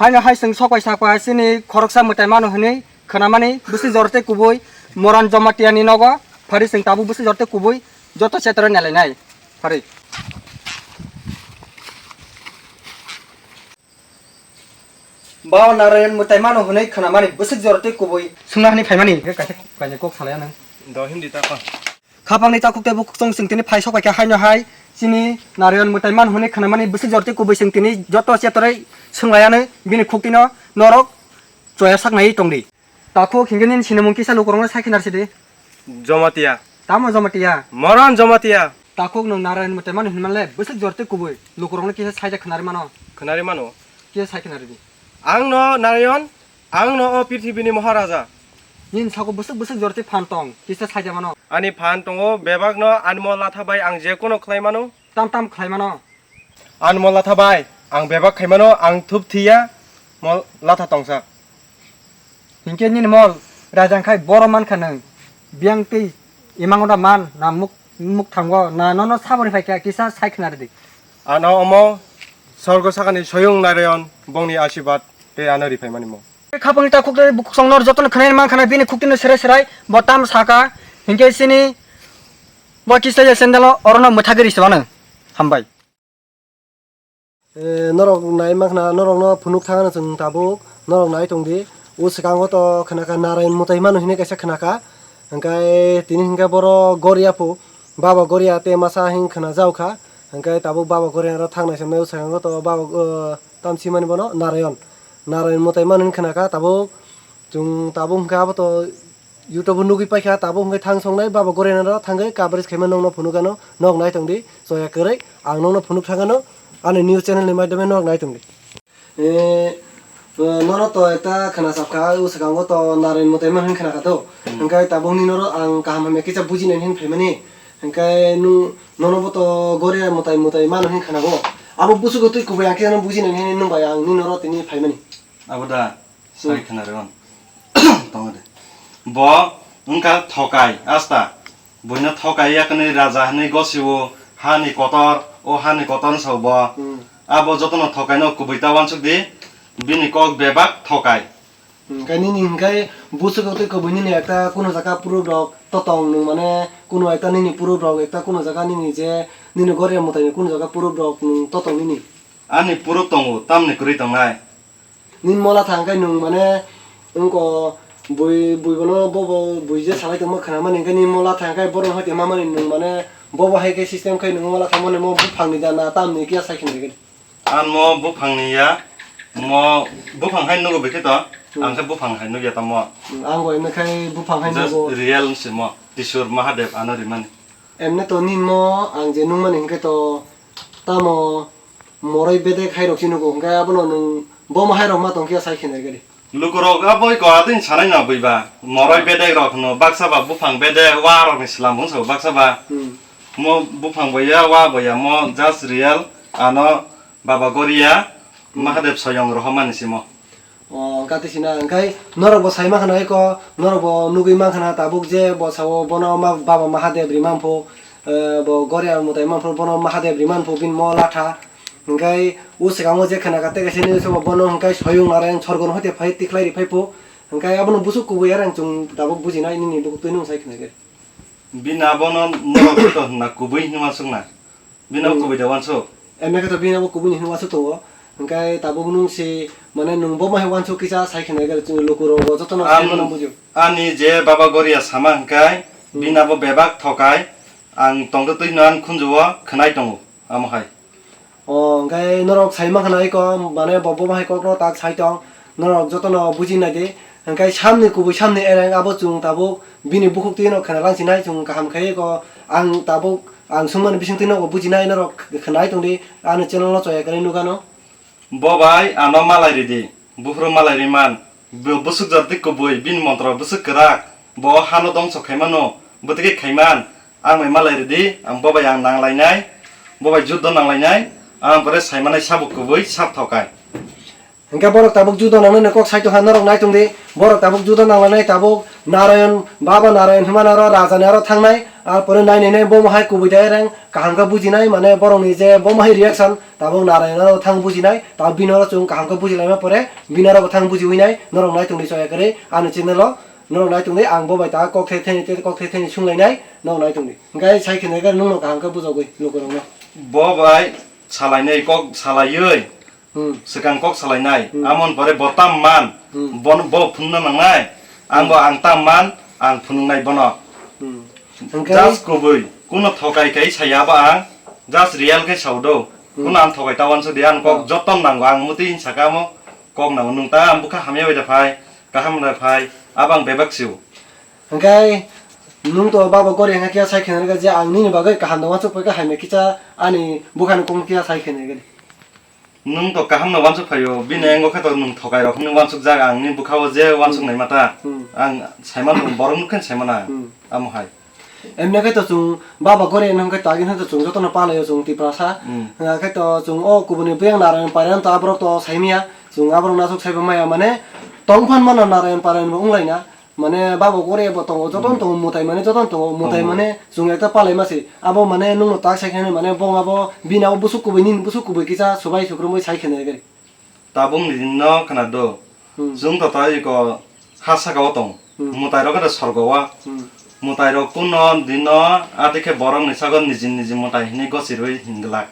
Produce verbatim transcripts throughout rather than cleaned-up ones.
Haino hai chwng sok bai sak bai chini khoroksa mwtai mano hwnwi khwnamani bwswk jor tei kubui Moran Jamatia ni nogo phari chwng tabuk bwswk jor tei kubui joto chetra nelainai phari. Ba Narayan mwtai mano hwnwi khwnamani bwswk jor tei kubui swngna hwnwi phaimani hwnkhe kaisa kainwi kok salai anw. Do hindi ta kho. Khapangni takhuk tei bukhuk chwng chwng tini phai sok bai kha haino hai chini Narayan mwtai mano hwnwi khwnamani bwswk jor tei kubui chwng tini joto chetoroi swnglayanw bini khuktino norok choya saknai tongdi. Takhuk hinkhe nini sinimung kisa lukurokno sai khinar sidi. Jomatia. Tamo Jomatia? Moron Jomatia. Takhuk nwng Narayan mwtai mano hinmanle bwswk jor tei kubui lukurokno kisa sai da khwnari mano. Khwnari mano? Kisa sai khwnari di. Ang no Narayan, ang no o prithibini Maharaja. Nini sako bwswk bwswk jor tei phan tong kisa sai da mano. Ani phan tongo bebak no ani mo latha bai ang je kono khlai mano. Tam tam khlai mano. Ani mo latha bai ang bebak khai mano, ang thup thiya mo latha tongsa. Hinkhe nini mol rajang khai boro man kha nwng. Biyang tei imang da man na muk muk thango na nono saboni phai kha kisa sai khna ridi. Ano omo sorgo sakani soyung Narayan bongni asibad tei ano riphai mani mo. Khapangni takhuk tei bukhuk song nor jotono khwnai man khana bini khuktino serai serai bo tam saka hinkhe sini bo kisa ya sendalo orono mwthagwi risi mano. Hambai. Eh, norok nai mankha, norokno phunuk thangano chwng tabuk, norok nai tongdi. O swkango to khnakha Narayan mwtai mano hinwi kaisa khnakha. Hwnkhe tini hwnkhe boro Goria pho, Baba Goria tei masa hwn khna jaokha. Hwnkhe tabuk Baba Goria ro thang nai se mwnai o swkango to Baba, eh, tamsimani bono Narayan. Narayan mwtai mano hinwi khnakha tabuk. Chwng tabuk hwnkhe abo to YouTube o nugwi paikha, tabuk hwnkhe thang songnai Baba Gorenaro thangwi coverage khaima nokno phunukgano, nok nai tongdi, choya kwrwi ang nokno phunuk thangano, ani news channel ni maidome nok nai tongdi. Eh, eh, nono to ekta khna sapkha, o swkango to Narayan mwtai mano hinwi khnakha to. Hmm. Hwnkhe tabuk nini noro ang kaham hamya kisa bujinai hinwi phaimani. Hwnkhe nwng nono bo to Goria mwtai mwtai mano hinwi khnago. Abo busugo twi kubui ang kisa no bujinai hinwi nwng bai ang nini noro tini phaimani. Abo da. Sai khna rw tongo de. Bo wngkha thokai asta. Buino thokai yakni raja hwnwi gosio, hani kotor, o hani kotor wngsa bo. Hmm. Abo jotono thokaino kubui ta uansuk di, bini kok bebak thokai. Hmm, khe nini hwnkhe busugo tei kubui nini ekta kuno jaga proof rok to tong nwng mane kuno ekta nini proof rok ekta kuno jaga nini je nini Goria mwtaini kuno jaga proof rok nwng to tong nini. Ani proof tongo, tamni kwrwi tongnai. Nini mola thang khe nwng mane wngko bui, bui bono bobo bui je salai tongma khna mani hwnkhe nini mola thang khe bono hai tongma mani nwng mane bobo hai khe system khe nwng mola thang mani mo buphang ni da na tam ni khe sai khe nwng. Ang mo buphang ni ya, mo buphang hai nugo bikhe to, hmm, ang khe buphang hai nugya tamo. Hmm, ang bo emne khai buphang hai just nugo. Real se mo, Tishur Mahadev ano rimani. Emne to nini mo ang je nungmani hwnkhe to tamo moroi bedek hai rok chini nugo hwnkhe abono nwng bomo hai rok ma tongkhe sai khe nai gari. Lukurok a boi ko adin sanai na bui ba. Moroi bedek rok no baksa ba buphang bedek wa rok ni slam hwn so baksa ba. Hmm. Mo buphang bo ya wa bo ya mo just real ano Baba Goria, hmm, Mahadev soyong rohomani simo. O, gati sina, hwnkhe norok bo sai mankha na eko, norok bo nugwi mankha na tabuk je bo sao bono ma-, Baba Mahadev ri mamphu, eh, bo Goria mwtai mamphu, bono Mahadev ri mamphu, bini mo latha. Hwnkhe o swkango je khna kha tei kaisa nini sobo bono hwnkhe soyung narayan sorgo no hoite phai tikhlai ri phai phu. Hwnkhe abono buchuk kubui ya rang chwng tabuk bujinai nini bukhuk twi nwng sai khna khe. Bini abono norok to hwnna kubui hinwi uansuk na. Bini abo, hmm, kubui da uansuk. Emne khe to bini abo kubui ni hinwi uansuk tongo. Hwnkhe tabuk nwng si mane nwng bo ma hai uansuk kisa sai khna khe chwng luku rok bo joto no sai mano bujio. Ani je Baba Goria sama hwnkhe, hmm, bini abo bebak thokai. Ang tongtwtwi no ani khunju o khwnai tongo amo hai. O, hwnkhe norok sai mankha na eko, mane bo, bo bahai kokno tak sai tong, norok jotono buji nai di. Hwnkhe samni kubui samni ereng abo chwng tabuk bini bukhuk twi no khna lang sinai chwng kaham khai eko. Ang tabuk ang swngmani bising twi nogo bujinai norok khnai tong di, ani channel no choya kwrwi nukha no. Bo bai ano malai ridi, buphuru malai riman, bu-, busuk jor twi kubui, bini montro busuk kwrak, bo hano dongso khaimano, bwtwkhe khaiman, ang bai malai ridi, ang bo bai ang nanglainai, bo bai juddo nanglainai, ang pore saimanai sabuk kubui, sab thokai. Hwnkhe borok tabuk juddo nangnai kok sai tongkha norok nai tongdi, borok tabuk juddo nanglainai tabuk Narayan, Baba Narayan hwnmani aro rajani aro thangnai, Ar pore nai nai nai bo mohai kubui da ereng kaham khe bujinai, mane borokni je bo mohai reaction tabuk Narayona rok thang bujinai, tabuk bini oro chwng kaham khe bujilaima pore bini oro bo thang bujiwi nai, norok nai tongdi choya kwrwi ani channel o, norok nai tongdi, ang bo bai ta kok the theni te kok the theni sunglainai, norok nai tongdi. Hwnkhe sai khe nai khe nwngno kaham khe bujogwi lukurokno. Bo bai salainai kok salaiwi Hmm. Swkang kok salainai, Hmm. amon pore bo tam man, Hmm. bon-, bo phunukna nangnai, ang bo Hmm. ang tam man, ang phunuknai bono. Hmm. Hwnkhe Just kubui, kuno thokai kai saya ba ang, just real kai sao do. Hmm. Kuno ang thokai ta uansuk di, ang kok Oh. joton nango, ang muti saka mo kok nango, nung ta ang bwkha hamya bai da phai, kaham da phai, abang bebak sio. Hwnkhe nung to baba gori hwnkhe kisa sai khenai rwkha je ang nini bagwi kaham da uansuk pai kha hamya kisa ani bwkhani kung kisa sai khenai rwkha. Nwng to kaham no uansuk phaio, bini Hmm. engo khe to nwng thokai rok hinwi uansuk jak, ang ni bwkha o je uansuk Hmm. naima ta. Hmm. Ang saimano, borok nukhe saimano ang. Hmm. Amo hai. Emne khe to chwng baba gori nwng khe tagi nwng to chwng jotono palai o chwng Tiprasa. Hmm. Hwnkhe to chwng o kubuni buyang Narayan Parian to aborok to saimaya. Chwng aborok nasuk saibo maya mane tongphan mano Narayan Parian bo wnglaina. Mane babo gore bo tongo, jotono Hmm. tongo, mwtai mane jotono tongo, mwtai Tongo. mane chwng ekta palai mase. Abo mane nwngno tak sai khe mane bo abo bini abo busuk kubui nini busuk kubui kisa subai sukrumui sai khe nai gari. Tabuk ni din no khna do. Hmm. Chwng to tai ko ha saka o tong. Hmm. Mwtai rok khe sorgo o. Hmm. Mwtai rok kuno din no ati khe borok ni sago niji niji mwtai hinwi gosi rwi hin glak.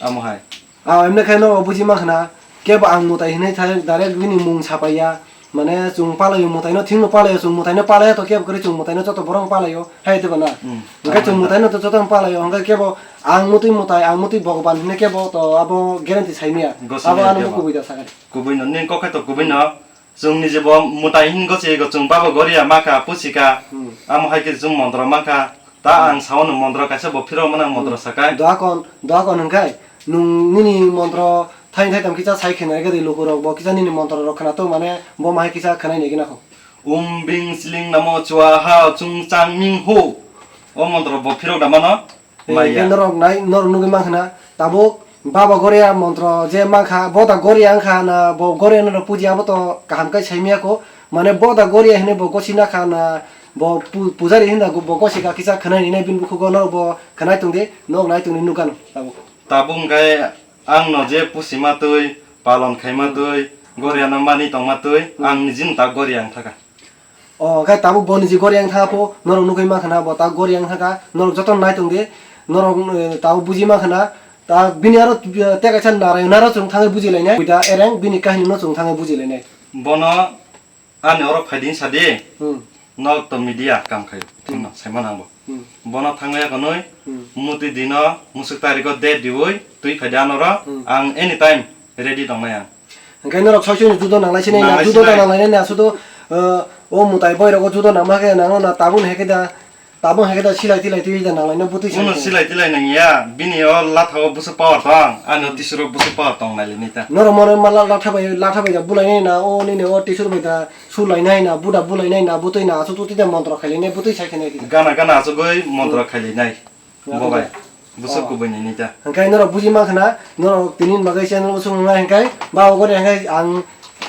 Amo hai. Ah, emne khe no buji ma khna, kebo ang mwtai hinwi thai direct bini mung sapaiya. Mane chwng palaio mwtaino, thikno palaio, chwng mwtaino palaiya to kebo kwrwi chwng mwtaino joto borok palaio, hai tebo na. Hmm. Hwnkhe chwng mwtaino to joto palaio, hwnkhe kebo ang mwtwi mwtai, ang mwtwi Bhogoban hinwi kebo to abo guarantee saimaya. Gosi Abo maya ano kebo. Kubui da sakani. Kubui no, ning kok khe to kubui no. Chwng ni je bo mwtai hin gosi ego chwng babo goria ma kha, pusi kha. Hmm. Amo hai khe chwng montro ma kha. Ta Hmm. ang sao nwng montro kaisa bo phiro mwnang montro Hmm. sakai. Doakon, doakon hwnkhe nwng nini montro thaini thaitam kisa sai khe nai gari lukurok bo kisa nini montro rok khna to mane bo ma hai kisa khna nai gina kho. Um bing sling namo chwa ha chung chang ming ho. O montro bo phirok da mano. Eh, Maya. Hwnkhe norok nai, norok nugwi mankha na, tabuk Baba Goria montro je mankha, bo da Goria wngkha na, bo Goria no puji abo to kaham khe saimaya kho. Mane bo da Goria hinwi bo gosi nakha na, bo pu-, pujari hinda bo gosi kha kisa khwnai nai bini bukhugo norok bo khwnai tongdi, norok nai tongdi nukha no tabuk. Tabuk hwnkhe ang no je pusi ma twi, palon khai ma Hmm. twi, Goria no mani tong ma twi, Hmm. ang nijin ta Goria wngkha kha. O, khe tabuk bo niji gori yang thangkha pho, norok nugwi mankha na, bo ta gori yang thangkha, norok jotono nai tong di, norok, eh, tabuk buji mankha na, ta bini aro, eh, tei kaisa Narayona aro chwng thangwi buji lainai, buida ereng bini kahini no chwng thangwi buji lainai. Bono ani oro phaidi sa di, Hmm. Norok to media kam khai, Hmm. thikno saimano ang bo. Hmm. Bono thangwi ya kwnwi, Hmm. Muti dino, musuk tariko date diwi, twi phaidi anoro, Hmm. ang anytime ready tongnai ang. Hwnkhe norok soi soi no judo nanglai sinai na, Nanglai judo da sinai. Nanglai nai na, sudo, uh, o mwtai boy rogo judo nangma khe nangno na, tabuk hai khe da, tabuk hai khe da silai tilai twi da nanglai no bwtwi Uno sai. Silai tilai nangya, bini o latha o bwswk power tong, ano Hmm. tisuro bwswk power tong nai lini ta. Norok moro ma la-, latha bai, latha bai da bulai nai na, o nini o tisur bai da sulai nai na, buda bulai nai na, bwtwi na, aswk twi da montro khai lai nai, bwtwi sai khe nai khe. Gana gana aswk goi montro Hmm. khai lai nai. Bo bai. Bwswk Oh. Kubui ni nita. Hwnkhe norok buji mankha na, norok tini ni bagwi channel bwswk wngnai hwnkhe, ba ogo de hwnkhe ang,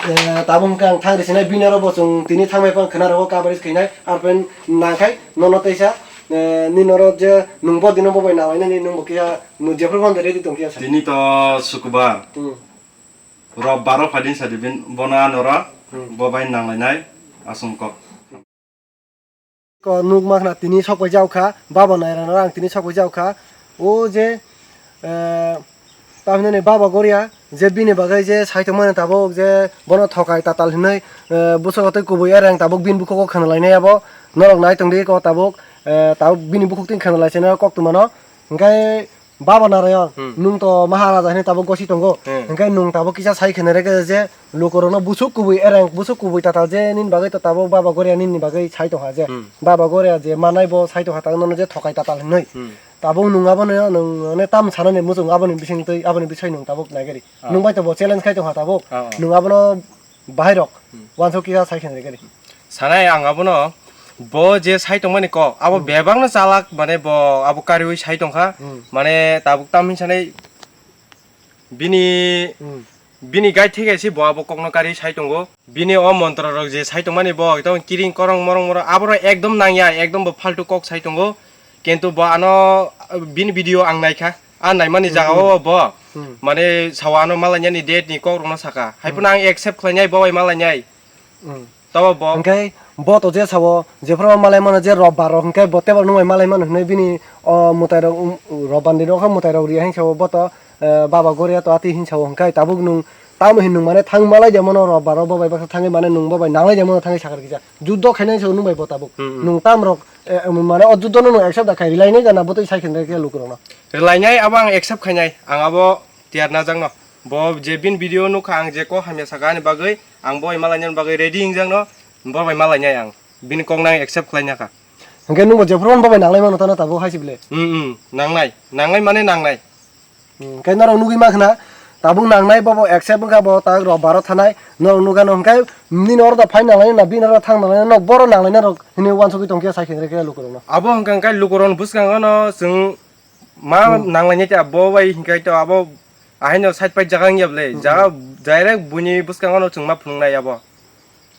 eh, tabuk hwnkhe ang thang rw sinai, bini oro bo chwng tini thang bai phano khwna rw o coverage khainai, arpore nangkhai nono teisa, eh, nini oro je nwng bo dino bo bai nanglainani nwng bo kisa, nwng jephru phano ready tong phiya sa. Tini to sukubar. Hmm. Rob baro phaidin sa di bin, bono ano ro, Hmm. Bo bai nanglainai, aswng kok. Ko nukma khna tini sok pai jao kha, baba nairano ang tini sok pai jao kha. O je, eh, tamhinani baba goria, je bini bagwi je saitongmani tabuk je bono thokai tatal hinwi, eh, bwswk tei kubui ereng tabuk bini bukhugo khwnalainai abo. Norok nai tongdi ko tabuk, eh, tabuk bini bukhuk twi khwnalai se kok twmano. Hwnkhe Baba Narayan, Hmm. Nwng to Maharaja hinwi tabuk gosi tongo. Hmm. Hwnkhe nwng tabuk kisa sai khenai rwkhe je lukurokno busuk kubui ereng, busuk kubui tatal je nini bagwi to tabuk Baba Goria nini bagwi sai tongkha je. Hmm. Baba Goria je manai bo sai tongkha tabuk nono je thokai tatal hinwi. Hmm. Tabuk nwng abono nwng mane tam sanani muchung aboni bisingtwi, aboni bisai nwng tabuk naigari. Ah. Nwng bai to bo challenge khai tongkha tabuk. Ah, ah. Nwng abono Bahai rok, Hmm. Wansuk kisa sai khenai rwkhe. Sanai ang abono, bo je sai tongmani kok, abo Hmm. bebakno chalak, mane bo abo kariui sai tongkha, Hmm. Mane tabuk tamni sanai bini Hmm. Bini guide theke se bo abo kokno kari sai tongo. Bini o montro rok je sai tongmani bo ekdom kiring korong morong morong aborok ekdom nangya, ekdom bo faltu kok sai tongo. Kintu bo ano, bini video ang naikha. A naimani Hmm, jagao bo hmm. mane sawa ano malainani date ni kok rokno saka. Hai Hmm. phano ang accept khlainai bo bai malainai. Hmm. Tabo bo. Hwnkhe bo to je sao, jephru malai mano je robbar rok hwnkhe bo tebol nung bai malai mano hwnwi bini o mwtai rok, um, robbar ni rok khe mwtai rok ri hai sao bo to, eh, baba goria to ati hin sao hwnkhe tabuk nung tamo hin nung mane thang malai de mano robbar rok bo bai baksa thangwi mane nung bo bai nanglai de mano thangwi sakar kisa. Juddo khainai sao nung bai bo tabuk. Hmm, hmm. Nung tam rok, eh, mane o juddo no nung accept da khai rilai nai jana bo tei sai khendra khe lukurok no. Rilai nai abo ang accept khainai. Ang abo tiyar najak no. Bo je bin video nukha ang je ko hamya saka ani bagwi, ang bo bai malainani bagwi ready hingjak no, bo bai malainai ang. Bini kok nang accept khlaina kha. Hwnkhe nwngbo jephru bo bai nanglai mano tano tabuk hai se bile. Hmm, hmm, nangnai. Nangnai mane nangnai. Hmm, khe norok nugwi ma khna, tabuk nangnai bobo accept wngkha bo tak rok baro thanai, norok nugano hwnkhe nini oro da phai nanglai na, bini oro thang nanglai na, nok boro nanglai na rok hinwi uansugwi tongkhe sai khe lukurok no. Abo hwnkha hwnkhe lukurok bwskango no chwng Ma Hmm. nanglainai ta bo bai hinkhai to abo ahaino side pai jaga wngya bwle. Hmm. Jaga direct buini bwskango no chwngma phunuknai abo.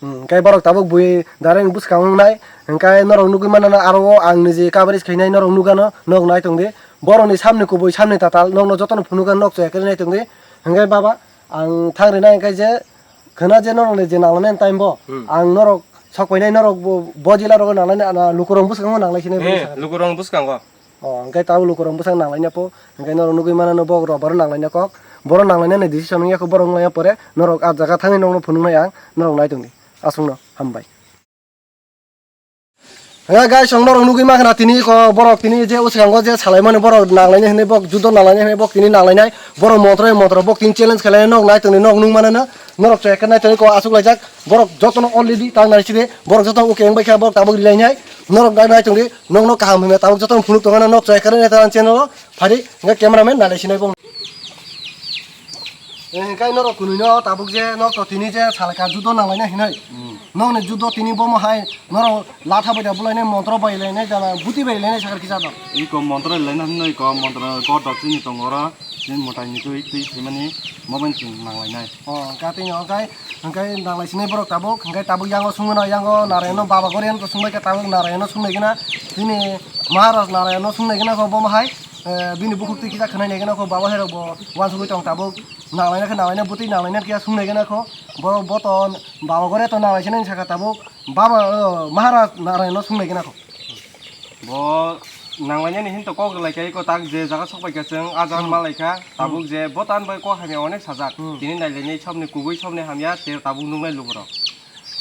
Hmm, hwnkhe borok tabuk bui direct bwskango wngnai. Hwnkhe norok nugwi mano aro o ang niji coverage khainai norok nugano, nok nai tongdi. Borokni samni kubui samni tatal nokno jotono phunukgano nok chaya khe nai tongdi. Hwnkhe baba ang thang rinai hwnkhe je khwna je norokni je nanglainai time bo Hmm. ang norok sok painai norok bo, bo jila rogo nanglainai, lukurok bwskango nanglai sinai bo Eh, sakha. Lukurok bwskango. O, hwnkhe tabuk lukurok bwsang nanglaina po, hwnkhe norok nugwi mano no borok rok boro nanglaina kok, boro nanglainani decision wngya kho borok wnglaina pore norok ah jaga thangwi nokno phunuknai ang, norok nai tongdi, aswkno hambai. Hwnkhe guys, ang norok nugwi mankha tini ko borok tini je uskango je salaimani borok nanglaina hinwi bok judo nanglaina hinwi bok tini nanglainai, borok montro montro bok tini challenge khlainai nok nai tongdi nok nung mano no, norok chaya khe nai tongdi ko aswk laijak, borok jotono already tang nai sidi, borok jotono okay wngbai kha borok tabuk rilainai, norok nai nai tongdi. Nokno kaham hwnwi tabuk jotono phunuk tongmano nok chaya kwrwngni talan channel o phari hwnkhe cameraman nalai sinai bong. Eh, hwnkhe norok kwnwi no tabuk je nok to tini je salka judo nanglaina hinwi. Hmm. Nokni judo tini bomo hai norok latha bai da bulainai montro bai lainai jana buti bai lainai sakar kisa no. Iko montro laina hinwi ko montro god dok chini tongo oro. Chini mwtai ni twi twi thwimani moben chwng nanglainai. O, hwnkhe tini hwnkhe, hwnkhe nanglai sinai borok tabuk, hwnkhe tabuk yango sungmano, yango Narayan no baba Gorian to sungbai khe tabuk Narayan no sungnai gana, chini Maharaj Narayan no sungnai gana kho bomo hai, eh, bini bukhuk twi kisa khwnai nai gana kho baba hai rok bo uansugwi tong tabuk, nanglaina khe nanglaina bwtwi nanglaina khe sungnai gana kho, bo, bo to baba Gorian to nanglai sinai saka tabuk, baba, eh, Maharaj Narayan no sungnai gana kho. Bo nanglainani hinto kok rwlai kha, eko tak je jaga sok pai kha chwng, ah jaga Hmm. ma lai kha. Tabuk Hmm. je bo tan bai kok hamya onek sajak. Hmm. Tini nailainai sobni kubui sobni hamya, te tabuk nuknai lukurok.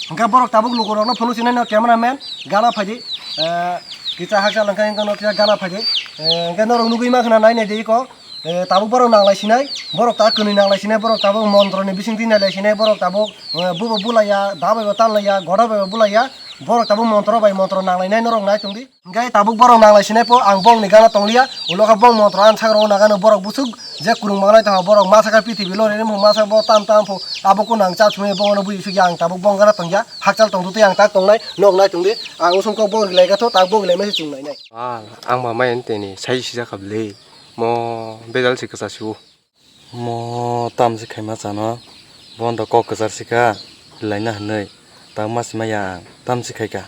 Hwnkhe borok tabuk lukurokno phunuk sinai no cameraman gana phaidi. Eh, kisa hakchal hwnkhe hwnkhe no kisa gana phaidi. Eh, hwnkhe norok nugwi ma khna nai nai de eko. Eh, tabuk borok nanglai sinai, borok ta kwnwi nanglai sinai, borok tabuk montroni bisingtwi nailai sinai, borok tabuk, eh, bubo bulaiya, da bai bo tanlaiya, goda bai bo bulaiya, borok tabuk montro bai montro nanglainai norok nai tongdi. Hwnkhe tabuk borok nanglai sinai po ang bongni gana tongliya, ulo khe bong montro ang sakro nagano borok busuk je kwrwng mangnai tongkha borok masa khe prithibi lorina mung masa bo tam tam pho abo kunu ang cha sumui bongono bui sugya ang tabuk bong gana tongya, hakchal tongtwtwi ang tak tongnai, nok nai tongdi, ang usung kok bong rilai kha tho tak bong rilai mese chwng nainai. Ah, ang ba mai teni sai sijak kha bwle. Mo bejal se kwchar se o. Mo tam se khaima chano. Bono kok kwchar se kha. Laina hinwi. Tang ma se maya ang. Tam se khai kha.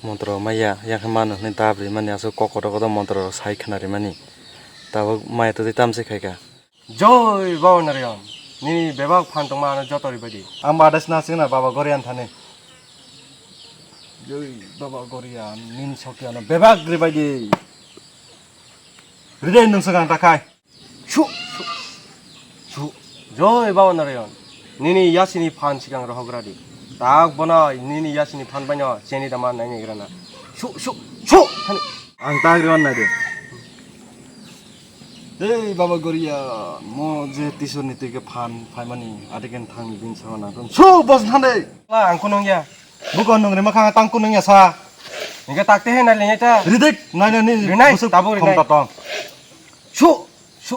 Montro maya. Yang khe mano hinwi dab ri mani aswk kok kotor kotor montro rok sai khna ri mani. Tabuk maya twi tam se khai kha. Joi Baba Narayan. Nini bebak phan tongma ano joto ri baidi. Ang ba adai sna singna Baba Gorian thani. Joi Baba Gorian. Nini sokti ano bebak ri baidi. Ride nung sagang ta khai. Su, su, su. Joi Baba Narayan. Nini yasini phan sikang rohok radi. Tak bono nini yasini phan baino cheni dama nai nai grana. Su, su, su. Thani. Ang tak riwan nai de. Hei Baba Goria, mo je tisor ni tike phan phaimani adiken thang bin sawa na. Su bos thande. La ang kunung ya. Buko nung rima khang tang kunung ya sa. Hingke takte he nai lengeta. Ridik nai nai ni. Rinai, busuk tabuk khom rinai. Tatong. Su, su.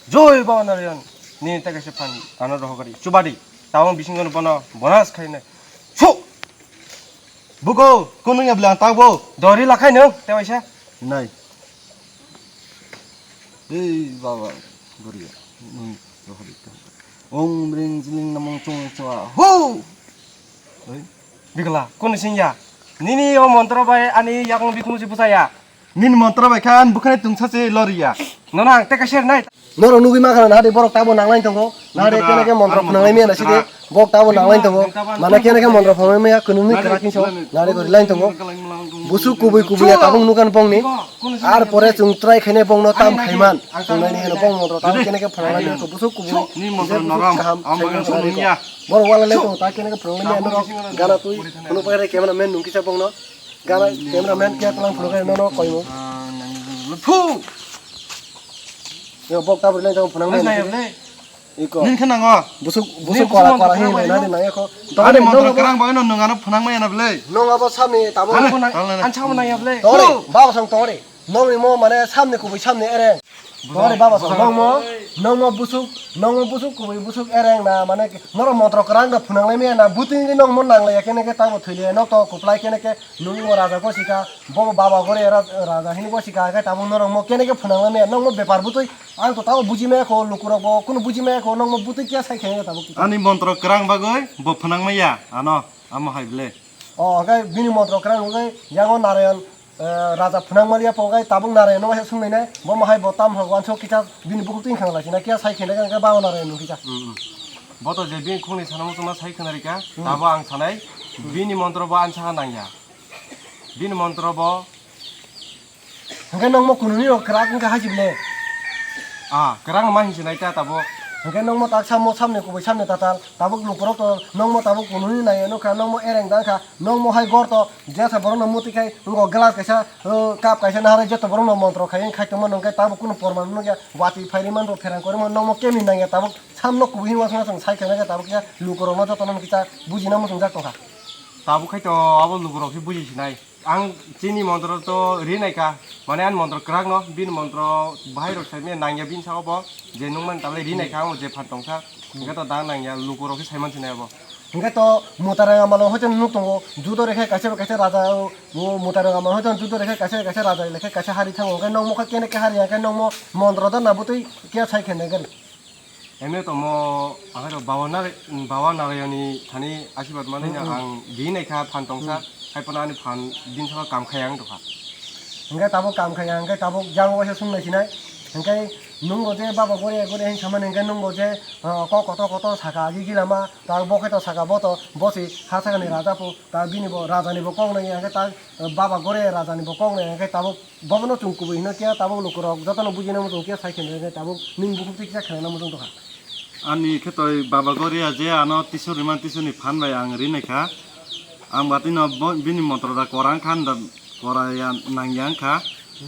Joi Baba Narayan. Ni ta kaisa phan tano rohok gari. Chubadi. Tawang bising kono bono bonas khaine. Su. Buko kunung ya blang tak bo. Dori lakhai nung te waisa. Nai. Ei Baba Goria. Nung rohok gari. Ong ring jling namong chung chwa. Ho! Oi, bigla, kono sing ya? Nini o montro bai ani yakung bikung si busa ya. Nini montro bai khan bukhane tungsa se lori ya. Nono ang teka ser nai. Norok nugwi mankha na, nahade borok tabo nanglain tongo. Nahade kene khe montro phunanglai maya na side. Bok tabo nanglain tongo. Mana kene khe montro phunanglai maya, kununi kwrak hinso. Nahade gori lain tongo. Busuk kubui kubui ya tabung nukan bongni. Ar pore chwng try khaine bongno tam khaiman. Chwng naini hino bong montro tabo kene khe phunanglai maya, busuk kubui. Ni montro norom, kaham, ang bagan song nungya. Borok wala le tongo, ta kene khe phunanglai maya norok. Gana twi, phunuk pai re camera man nung kisa bongno. Gana camera man khe tlang phunuk pai nono koimo. Phu! Yo, bok tabri lai tong phunang nai. Nai ble. Iko. Nin khe nango. Busuk, busuk kora, kora hin nai nai nai ko. Ani montro kerang bagwi no nung ano phunang maya na ble. Nong abo samni tabo. An chama nai ble. Tore, baba sang tore. Nong ni mo mane samni kubui samni ereng. Tore baba sang nong mo, nong mo busuk, nong mo busuk kubui busuk ereng na mane norok montro kerang da phunang lai maya na buting nong mo nang lai kene ke tabo thwi le nok to kuplai kene ke nung mo raja ko sika. Bo baba gore ra-, raja hini bo sika khe tabuk norok mo kene khe phunang maya, nong mo bepar butui ang to tabo buji maya kho, lukurok bo kunu buji maya kho, nong mo butui kya sai khe tabuk. Ani montro kerang bagwi bo phunang maya, ano, amo hai ble. O, hwnkhe bini montro kerang hwnkhe yango Narayan, eh, raja phunang maliya po hwnkhe tabuk Narayan no waisa sung nai nai, bo mo hai bo tam hok wansuk kisa bini bukhuk twi khang lai sina kya sai khe nai khe baba Narayan nung kisa. Mm, mm. Bo to je bini khungni sana muchungma sai khna rika, tabo ang sanai, bini montro bo ansa nang ya. Bini montro bo. Hwnkhe nongmo kununi rok kwrak wngkha hai se ble. Ah, kwrak ma hinse nai ta tabuk. Hwnkhe nongmo tak samo samni kubui samni tatal. Tabuk lukurok to nongmo tabuk kununi nai nukha, nongmo ereng dang kha. Nongmo hai gor to jesa borokno muti khai wngkha glass kaisa, uh, cup kaisa naharwi joto borokno montro khai wng khai tongma nongkhe tabuk kunu porman nukya. Watwi phairi man rok pherang korima nongmo kemi nangya tabuk samno kubui hinwi wasana chwng sai khe nangkhe tabuk ya lukurokno jotono kisa bujina muchungjak tongkha. Tabuk khai to abo lukurok se buji sinai. Ang chini montro to ri nai kha, mane ani montro kwrak no, bini montro bahai rok sai manya nang ya bini saka bo, je nung man talai ri nai kha, ang je phan tong kha, hwnkhe to dang nang ya, luku rok khe sai man sinai abo. Hwnkhe to Mutarang Amal o hoito nuk tongo, judo rekhe kaisa bai kaisa raja o, o Mutarang Amal hoito judo rekhe kaisa bai kaisa raja lekhe kaisa hari thango, hwnkhe nongmo khe kene khe hari ya khe nongmo montro da na bwtwi khe sai khe nai gari. Emne tomo, ang khe to Baba Nara-, Baba Narayani thani asirwad manwi no ang di nai kha phan tongsa, hai phano ani phan din salo kam khai ang tongkha. Hwnkhe tabuk kam khai ang, hwnkhe tabuk jang waisa sung nai sinai. Hwnkhe nungo je Baba Goria Goria hin samani hwnkhe nungo je, ah, kok kotor kotor saka agi gilama, ta bo khe to saka bo to, bo se ha sakani raja pho, ta bini bo rajani bo kok nai, hwnkhe ta, ah, Baba Goria rajani bo kok nai, hwnkhe tabuk Bobono chwng kubui hino khe tabuk lukurok jotono bujina muchung khe sai khe tabuk nini bukhuk twi kisa khlaina muchung tongkha. Ani khe toi Baba Goria je ano tisuk rwmani tisukni phan bai ang ri nai kha. Ang batino bo-, bini montro da kora wngkha da kora ya nang ya wngkha.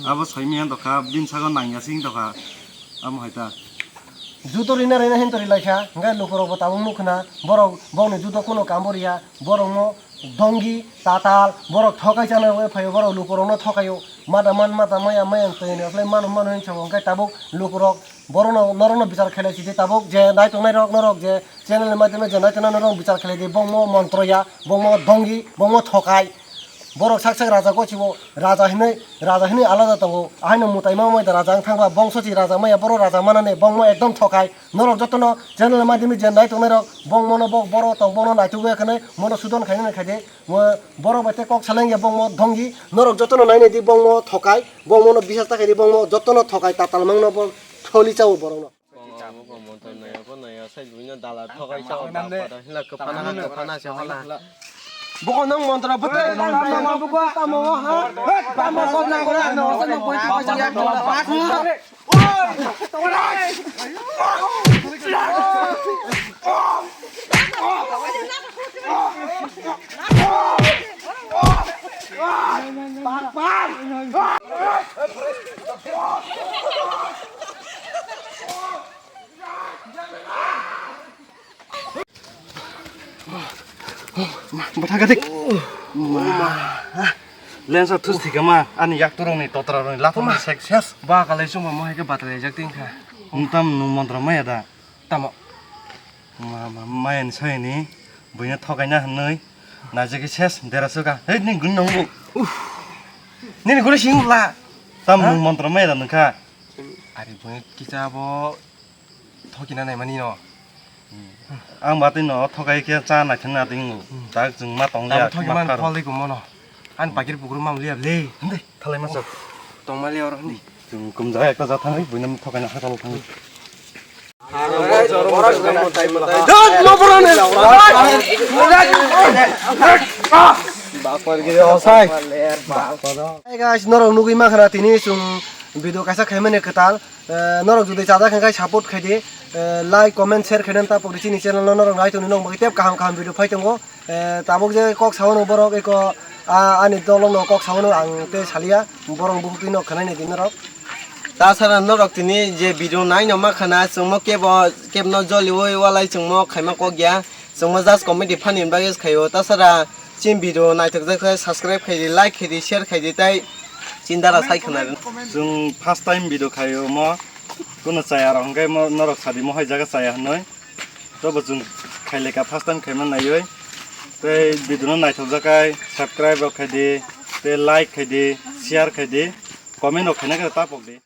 Abo sai manya tongkha bini sago nang ya sing tongkha. Amo hai ta. Judo rina rina hin to ri lai kha, hwnkhe lukurok bo tabuk nuk khna, borok bokni judo kuno kam bo riya, borok mo dongi, tatal, borok thokai chana bai phaio, borok lukurok no thokaio, mada man mada maya maya twi ni asle mano mano hin chongo, hwnkhe tabuk lukurok borok no norok no bichar khlai sidi tabuk je nai tongnai rok norok je channel ni madhyame je nai tongnai norok bichar khlai di, bongmo montro ya, bongmo dongi, bongmo thokai. Borok sak sak raja gochibo, raja hinwi, raja hinwi alada tongo. Ahaino mutai ma mai da raja wng thangba, bongso si raja maya, boro raja manani, bongmo ekdom thokai. Norok jotono channel madhyami je nai tongnai rok, bongmono bok boro tong, bono naitugwi khanai, mono sudon khainani khaide. Mo-, borok bai tei kok salengya bongmo donggi. Norok jotono nainai di bongmo thokai, bongmono bisas ta khaidi, bongmo jotono thokai, tatal mangno bo tholi chao borokno. Abo kok motor naiya, bo naiya, sai buino dala thokai sa, pada hila kwphana, kwphana se hola. Boko nang motor bwtwi tamo, tamo ha. Tamo kok na gora, no, no, boi, boi, boi. Bwtha gadik. Ma. Lensa thus thika ma, ani yak turung ni totra rung ni latham ni sek ses. Ba kalai chuma mo hai ke batalai jak tin kha. Ntam nu mantra maya da. Tamo. Ma, ma, maya ni soyni, buino thokaina hwnwi, naijagwi ses dera suka. Hei, nini guni nungbu. Nini guni sing la. Tam nung mantra maya da nungkha. Ari buino kisa bo thokina naimani no. Ang batwi no thokai khe cha naithani natingo. Tak chwng ma tong liya. Tamo thoki man phol di kumono. An pakir pukuru mam liya le. Hindi, thalai ma chok. Tong ma liya oro hindi. Chwng kumjak ekta ja thangwi buinam thokai na hakal thangwi. Hey guys, norok nugwi mankha na tini chwng video kaisa khaimani kwtal. Eh, norok jodi chajak hwnkhe support khaidi. Eh, like, comment, share khainani tapok di chini channel no norok nai tongni nokmagwi tep kaham kaham video phai tongo. Eh, tabuk je kok sawano borok eko, ah, ani dolong no kok sawano ang tei salia borok bukhuk twi nok khanai nai di norok. Tasara norok tini je video nai no ma khana chwngmo kebo kebno joliwi walai chwngmo khaima kok ya. Chwngmo just comedy funny bagwi khaio. Tasara chini video naithok jak khe subscribe khaidi, like khaidi, share khaidi tei chini dara sai khna. Chwng first time video khaio mo. Kuno chaya rok hwnkhe mo norok sadi mo hai jaga chaya hwnwi. Tobo chwng khaileka first time khaima naiwi. Tei video no naithok jak khai subscribe rok khaidi, tei like khaidi, share khaidi, comment rok khaina khe tapok di.